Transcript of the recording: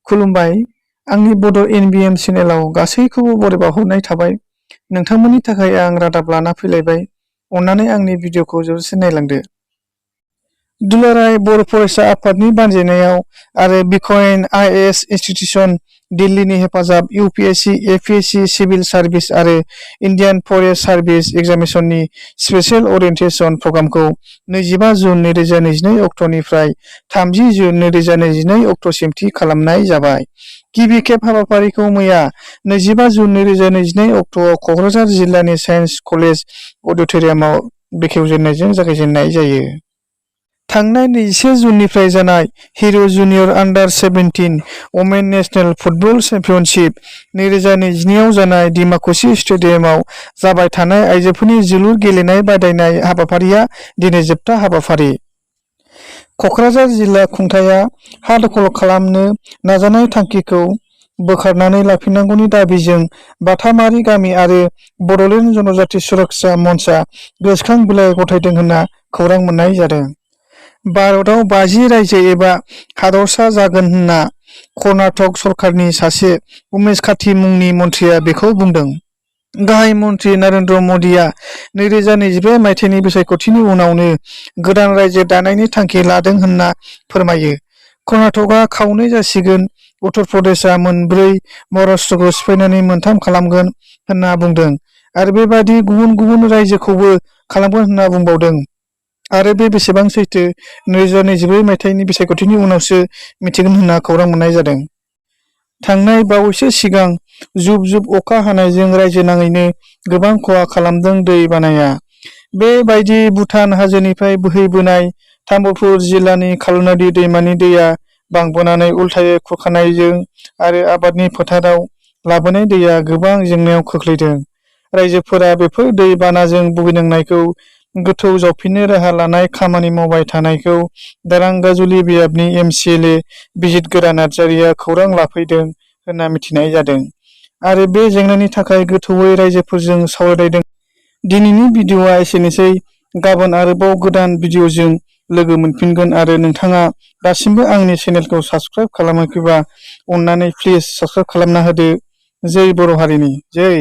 खुलुमबाय। आंनि बड' एनबिएम चेनेलाव गासैखौबो बरायबावहरनाय थाबाय। नोंथांमोननि थाखाय आं रादाब लाना फैलायबाय। अन्नानै आंनि भिडिअखौ जोबजासिम नायलांदो। दुलाराय बर' फरायसा आफादनि बानजायनायाव आरो बिक'इन आइएएस इनस्टिटिउसन दिल्लीनि हेफाजाब इउपिएससि, एपिएससि, सिभिल सार्भिस आरो इन्डियान फरेस्ट सार्भिस एग्जामिनेशननि स्पेशेल अरियेन्टेसन प्रग्रामखौ 25 जुन 2022 अक्ट'निफ्राय 30 जुन 2022 अक्ट'सिम थि खालामनाय जाबाय। गिबि खेब हाबाफारिखौ मैया 25 जुन 2022 अक्ट'आव क'क्राझार जिल्लानि साइन्स कलेज अडिट'रियामाव बेखेवजेननायजों जागायजेननाय जायो। थांनाय 21 जुननिफ्राय जानाय हिर' जुनियर आन्डार 17 वमेन नेशनेल फुटबल चेम्पियनशिप 2022 आव जानाय डिमाकुसि स्टेडियामाव जाबाय थानाय आइजोफोरनि जोलुर गेलेनाय बादायनाय हाबाफारिया दिनै जोबथा हाबाफारि। क'क्राझार जिल्ला खुंथाया हा दखल खालामनो नाजानाय थांखिखौ बोखारनानै लाफिननांगौनि दाबिजों बाथामारि गामि आरो बड'लेण्ड जनजाति सुरक्षा मन्चआ गोसोखां बिलाइ गथायदों होनना खौरां मोननाय जादों। भारतआव 50 रायजो एबा हादरसा जागोन होनना कर्नाटक सरकारनि सासे उमेश काटी मुंनि मन्थ्रिया बेखौ बुंदों। गाहाय मन्थ्रि नरेन्द्र मदिआ 2022 मायथाइनि बिसायख'थिनि उनावनो गोदान रायजो दानायनि थांखि लादों होनना फोरमायो। कर्नाटकआ खावनै जासिगोन, उत्तर प्रदेशआ मोनब्रै, महाराष्ट्रखौ सिफायनानै मोनथाम खालामगोन होनना बुंदों आरो बेबादि गुबुन गुबुन रायजोखौबो खालामगोन होनना बुंबावदों। आरो बे बेसेबां सैथो 2022 मायथाइनि बिसायख'थिनि उनावसो मिथिगोन होनना खौरां मोननाय जादों। थांनाय बावैसो सिगां जुब जुब अखा हानायजों रायजो नाङैनो गोबां खहा खालामदों दै बानाया। बेबायदि भुटान हाजोनिफ्राय बोहैबोनाय तामुलपुर जिल्लानि खालुनाडि दैमानि दैया बांबोनानै उल्थायै खुरखानायजों आरो आबादनि फोथाराव लाबोनाय दैया गोबां जेंनायाव खोख्लैदों। रायजोफोरा बेफोर दै बानाजों भुगिनांनायखौ गोथौ जावफिननो राहा लानाय खामानि मावबाय थानायखौ दारांगाजुलि बियाबनि एमसिएलए बिजित गोरा नार्जारिया खौरां लाफैदों होनना मिथिनाय जादों आरो बे जेंनानि थाखाय गोथौयै रायजोफोरजों सावरायदों। दिनैनि भिडिअआ एसेनोसै। गाबोन आरोबाव गोदान भिडिअजों लोगो मोनफिनगोन आरो नोंथाङा दासिमबो आंनि चेनेलखौ साबस्क्राइब खालामाखैबा अन्नानै प्लिज साबस्क्राइब खालामना होदो। जै बर' हारिनि जै।